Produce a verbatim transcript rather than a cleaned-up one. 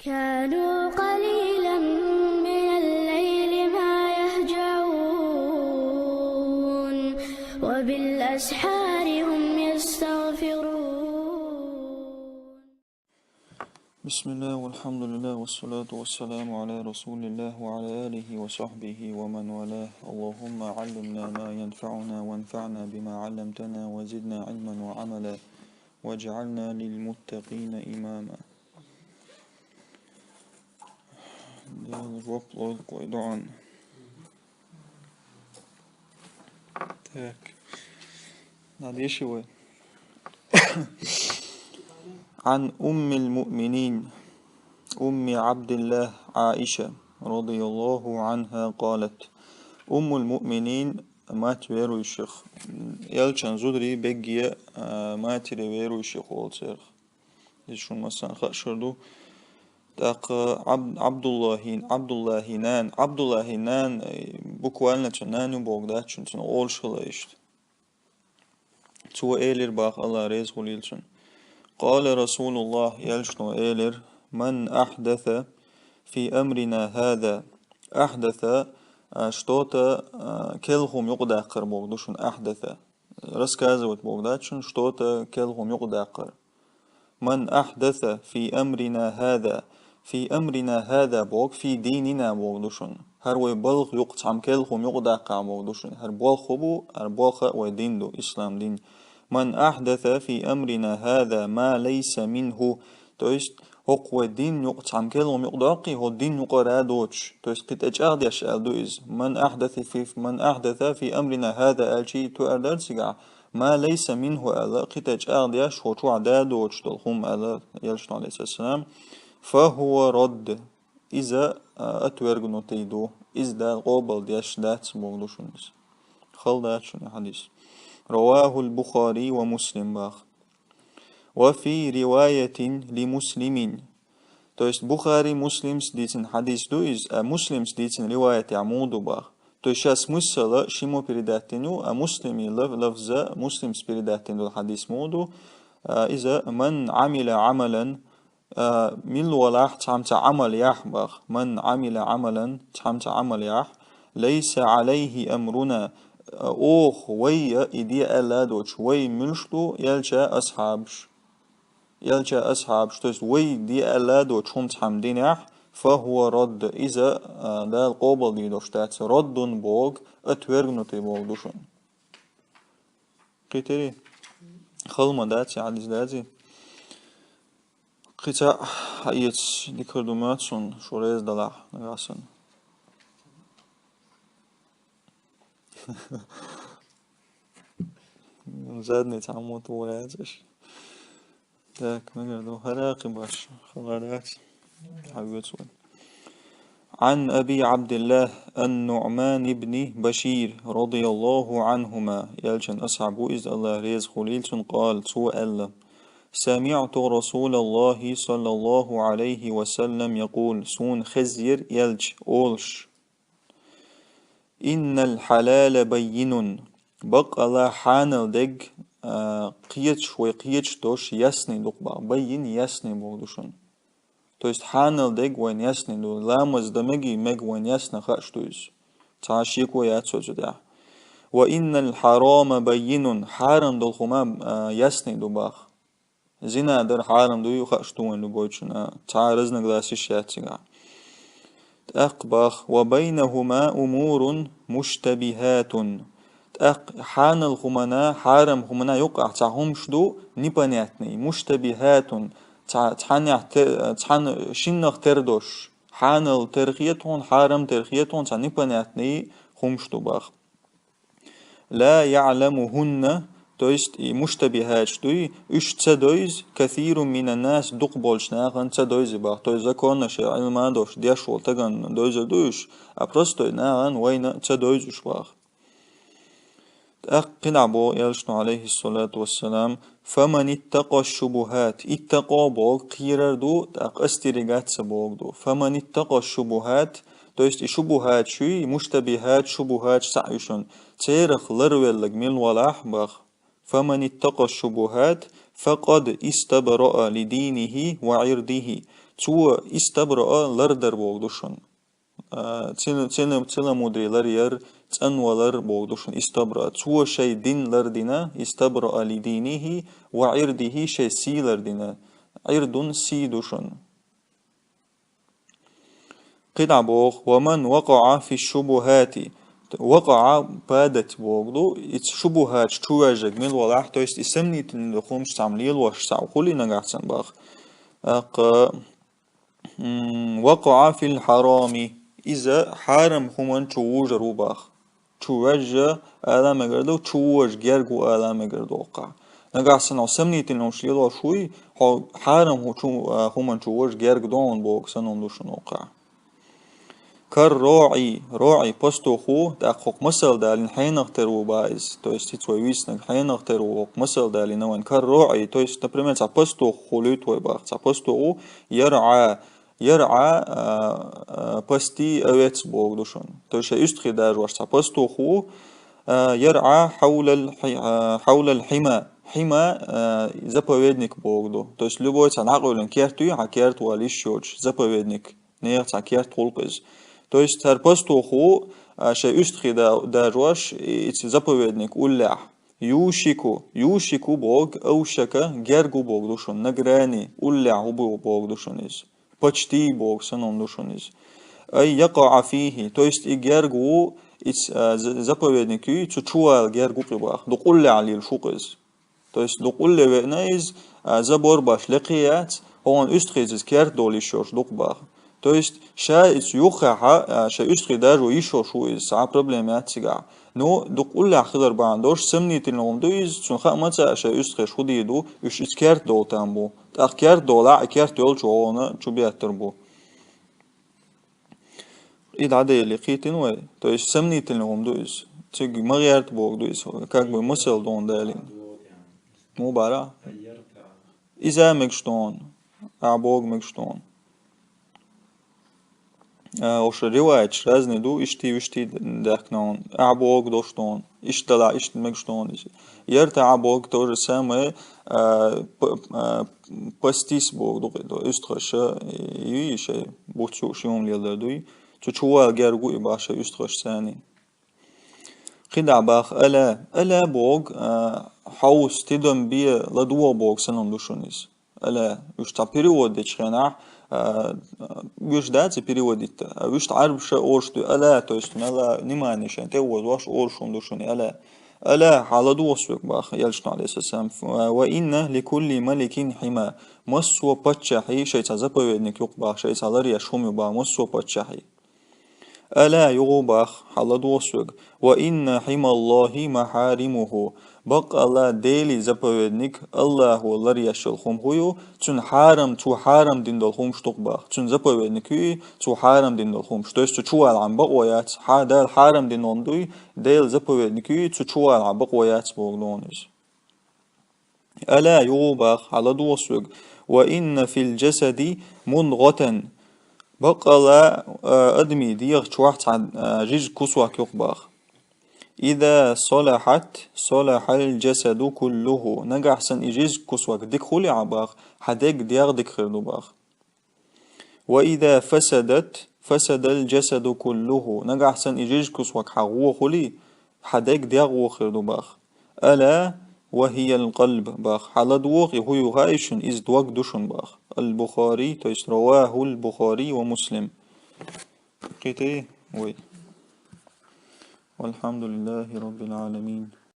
كانوا قليلا من الليل ما يهجعون، وبالأسحار هم يستغفرون. بسم الله والحمد لله والصلاة والسلام على رسول الله وعلى آله وصحبه ومن والاه. اللهم علمنا ما ينفعنا وانفعنا بما علمتنا وزدنا علما وعملا واجعلنا للمتقين إماما. Дала жоп лойла вай дуӀан. Так. Надо ещё вай. عن أم المؤمنين أم عبد الله عائشة رضي الله عنها قالت: أم المؤمنين, мать верующих, элчан зударий бегге, а, матери верующих волу церах. Иза шуна массарна хаа шура ду. ТӀаккха Аб-, Абдуллахин, Абдуллахин нана, Абдуллахин нана, э, буквально цуьнан нана ю бохург дац шуна, цуьнан олуш хила иштта. Цо элира боху, Аллах реза хуьлийла цунна: قال رسول الله, элчано элира: من أحدث في أمرنا هذا. أحدث, а, что-то, а, керла хӀума юкъадаккхар бохург ду шуна, أحدث. Рассказывать бохург дац шуна, что-то керла хӀума юкъадаккхар. من أحدث في أمرنا هذا. في أمرنا هذا бохург في ديننا бохург ду шуна. ХӀара вай балха юкъа цхьамма керла хӀума юкъадаккхахь бохург ду шуна. ХӀара болх хӀун бу? ХӀара болх вай дин ду, ислам дин. من أحدث في أمرنا هذا ما ليس منه. То есть, хӀокху вай дин юкъа цхьамма керла хӀума юкъадоккхий, хӀокху дин юкъара доцуш. То есть, кхин тӀе чӀагӀдеш аьлла ду иза. من أحدث في، من أحدث في أمرنا هذا аьлча, тоьар дара цигахь, ما ليس منه аьлла, кхин тӀе чӀагӀдеш, хӀокху чохь да доцуш долу хӀума аьлла, элчано, عليه الصلاة والسلام, فهو رد. Иза, а, отвергнутый ду. Иза Дала къобалдеш дац бохург ду шуна иза. Хала дац шуна и хьадис. رواه البخاري ومسلم боху. وفي رواية لمسلم. То есть Бухари, Муслимс дийцина хьадис ду иза, а Муслимс дийцина риваятехь муха ду боху. То есть шен смысл шимма передать дина ю, а Муслиман лаф-, лафза, Муслимс передать дина долу хьадис муха ду, а, иза: من عمل عملا, а, милла валахь цхьамца Ӏамал яхь боху. من عمل عملا, цхьамца Ӏамал яхь, ليس عليه أمرنا, а, оха, вай и де аьлла доцуш, вай муьлш ду, элча асхьабаш. Элча асхьабаш, то есть вай де аьлла доцуш хӀума цхьамма динехь, فهو رد, иза, а, Дала къобалдийр долуш дац, رد бохург, отвергнутый бохург ду шуна. Кхийтирий? Хала ма дац и хьадис, дац и? Кхин цхьаъ хьаэца дика хир ду моьтту суна, шу реза далахь нагахь санна. Задница хьаммо тухур яц аша. Так, мегар ду, хӀара кхин баш, хала дац. Хьан вецо. عن أبي عبد الله النعمان بن بشير رضي الله عنهما, элчан асхьаб ву иза, Аллах реза хуьлийла цунна, قال, цо аьлла: سمعت رسول الله صلى الله عليه وسلم يقول, суна хезира элча олуш: إن الحلال بين. Баккъалла хьанал дерг, а, кхеташ, вай кхеташ долуш ясный ду-кх боху. Баййин ясный бохург ду шуна. То есть хьанал дерг вайна ясный ду. Ламаз дан мегий, мега вайна ясный хаьаш ду иза. Цхьа шеко яц оцу тӀехь. وإن الحرام بين. Хьарам долу хӀума, а, ясный ду боху. Зина дар хьарам дуй, хаьаш ду вайна любойчунна, цхьа а разногласиш яц цигахь. ТӀаккха боху: وبينهما أمور مشتبهات. ТӀаккха хьанал хӀуманна, хьарам хӀуманна юккъехь цхьа хӀумаш ду, непонятный, مشتبهات, цхьа, цхьаннех те-, цхьанна шиннах тера долуш. Хьанал тера хета хьуна, хьарам тера хета хьуна, цхьа непонятный хӀумаш ду боху. لا يعلمهن, то есть и муштабихьаташ дуй, уьш ца дойзу, كثير من الناس, дукха болчу нахана ца дойзу боху. То есть законаш, Ӏилма долуш, деш волу стагана дойзур ду уьш, а простой нахана, вайна ца дойзу уьш боху. ТӀаккха кхин дӀа боху элчано, عليه الصلاة والسلام: فمن اتقى الشبهات. Иттакъа боху кхерар ду, тӀаккха остерегаться боху ду. فمن اتقى الشبهات, то есть и шубухьат шуй, и муштабихьат, шубухьат цхьаъ ю шуна. Церах ларвелларг мила валахь боху. فمن اتقى الشبهات فقد استبرأ لدينه وعرضه. Цо истабраъа лардар богу ду шуна. А, цина, цина, целомудрие ларъяр, цӀанвалар богу ду шуна истабраъа. Цо шай дин лардина, истабраъа ли динихи ва ирдихи, шай сий лардина. Ирдун сий ду шуна. КхидӀа боху: «Ва ман вакъаъа фи шубухати». Вакъаъа падать богу ду, и шубухат чу ваьжжаг мила валахь, то есть и сомнительный хӀумаш цхьамма лелош цхьа хулий нагахь санна баха. ТӀаккха, м, «вакъаъа фил хьарами». Иза хьарам хӀуман чу вужар ву баха. Чу ваьжжа ала мегар ду, чу вожа герга ву ала мегар ду оккхахь. Нагахь санна хьо сомнительный хӀумаш лелош вуй, хьо хьарам хӀу-, чу, а, хӀуман чу вожа герга ду хьуна богу санна хӀума ду шуна оккхахь. Кар роӀи, роӀи пастух ву, тӀаккха хӀокху масал далийна хьенах тера ву баха иза. То есть, хӀинца вай виснарг хьенах тера ву, хӀокху масал далийна вайн. Кар роӀи, то есть, например, цхьа пастух хуьлуьйту вай баха, цхьа пастух ву, ярӀа, ярӀа, а, а, пасти овец богу ду шуна. То есть, шайн уьстагӀий даржош цхьа пастух ву, а, ярӀа хьавлал хьи-, а, хьавлал хьима. Хьима, а, заповедник богу ду. То есть, любой цхьа дӀакъевлина керт юй, хьан керта вала йиш йоцуш, заповедник. Нехан цхьа керт гӀуллакх иза. То есть, хӀара пастух ву, а, шайн уьстагӀий да-, даржош, и-, и цу заповедник уллехь. Юшику, юшику богу, авшака, герга ву богу ду шуна, на грани, уллехь ву бо-, богу ду шуна иза. Почти богу санна хӀума ду шуна иза. Ай якъаъа фихи, то есть, и герга ву, и ц-, а, за-, заповедник юй, цу чу вала герга ву-кх и баха, дукха уллехь лелаш ву-кх иза. То есть, дукха улле веана иза, а, забор баш лекхе яц, хӀокхуьнан уьстагӀий иза керта довла йиш йолуш ду-кх баха. То есть, ша иза юххехь, а, шайн уьстагӀий даржо йиш йолуш ву иза, цхьа а проблема яц цигахь. Ну, дукха уллехь хилар бахьана долуш, сомнительный хӀума ду иза, цунна хаа ма ца а шайн уьстагӀеша хӀун дийр ду, уьш иза керта довла там бу. ТӀаккха керта довлахь, и керта йолчу вогӀуна чу беттар бу. И дӀаделли кхийтина вай, то есть сомнительный хӀума ду иза. Цига ма гӀерта богу ду иза, как бы масал ду хьуна далийна. Муха бара? Иза мегаш ду хьуна, ахьа богу мегаш ду хьуна. А, оша риваяташ разный ду, иштта, иштта даьхкина хьуна, ахьа богу долуш ду хьуна. Иштта далахь, иштта мегаш ду хьуна иза. Яртаъа богу то же самое, а, п-, а, пастись богу ду-кх и, то уьстагӀаша, и, и шайн буц юуш юум леладар дуй. Цу чу вала герга ву и баха шайн уьстагӀашца цхьаьний. КхидӀа баха ала, ала богу, а, хьовса, тидам бе, ладогӀа богу санна хӀума ду шуна иза. Ала, уьш цхьа перевод дечу хенахь, а, а, уьш дац и перевод дитта. А уьш Ӏарбаша оьшуш ду ала, то есть мелла внимание шайн тӀе а озош оьшуш хӀума ду шуна ала. Ала, хьан ладогӀа соьга баха, элчано, алейхиссалам, ва инна ликулли маликин хьима. Массо а паччахьий шайн цхьа заповедник ю-кх баха, шайн цхьа ларъеш хӀума ю баха, массо а паччахьий. Ала, юха баха, хьан ладогӀа соьга, ва инна хьималлахи махьаримуху. Баккъалла Делан заповедник, Аллахо ларъеш йолу хӀума хӀун ю, цуьнан хьарам, цо хьарам дина долу хӀумаш ду-кх баха. Цуьнан заповедник ю и, цо хьарам дина долу хӀумаш. То есть цу чу валахь бакъо яц, хьа-, Дала хьарам дина хӀума дуй, Делан заповедник ю и, цу чу валахь бакъо яц богу ду хьуна иза. Ала, юха баха, хьан ладогӀа соьга, ва инна фил джасади мудгӀатан. Баккъалла, а, адамийн дегӀа чохь цхьа, а, жижиг кусок ю-кх баха. Иза салахьат, салахьал джасаду куллуху. Нагахь санна и жижиг кусок дика хуьлу хьан баха, хьан дегӀ дегӀ дика хир ду баха. Ва иза фасадат, фасадал джасаду куллуху. Нагахь санна и жижиг кусок хьан гӀо хуьлий, хьан дегӀ дегӀ гӀо хир ду баха. Ала ва хиял къалб баха. Хьан ладогӀа и хӀун ю хаьий шуна, иза дог ду шуна баха. Ал-Бухари, то есть равахул Бухари ва Муслим. Кхийтий вай. Валхьамдулиллахи раббил Ӏаламин.